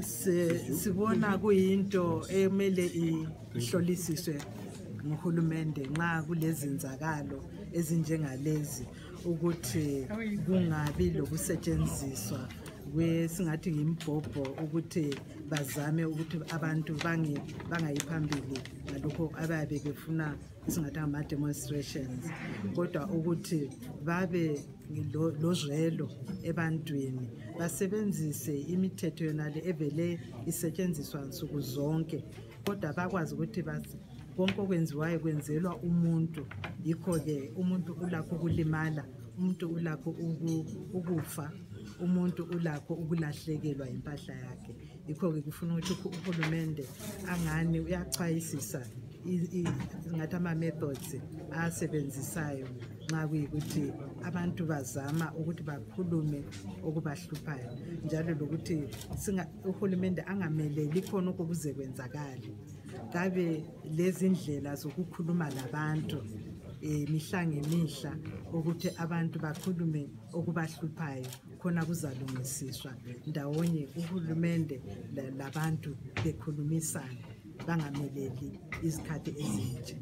Sibona kuyinto emele ihlolisiswe nguhulumende nxa kulezi nzakalo ezinjengalezi ukuthi kungabi lokusetshenziswa kwesingathi yimbhobho ukuthi bazame ukuthi abantu bangayiphambili ngalokho ababe befuna isingathi ama demonstrations, kodwa ukuthi babe lozwelo ebantwini basebenzise imithetho yonale evele isetshenziswa nsuku zonke, kodwa bakwazi ukuthi konke okwenziwayo kwenzelwa umuntu. Yikho-ke umuntu ulakho ukulimala, umuntu ulakho ukufa, umuntu ulakho ukulahlekelwa impahla yakhe. Yikho-ke kufuna ukuthi uhulumende angani uyachwayisisa ngathi ama-methods asebenzisayo nxa kuyikuthi abantu bazama ukuthi bakhulume okubahluphayo, njalo lokuthi uhulumende angameleli khona ukuze kwenzakale. Kabe lezi ndlela zokukhuluma labantu mihla ngemihla ukuthi abantu bakhulume okubahluphayo khona kuzalungisiswa ndawonye, uhulumende labantu bekhulumisana, bangameleli izikhathi ezinje.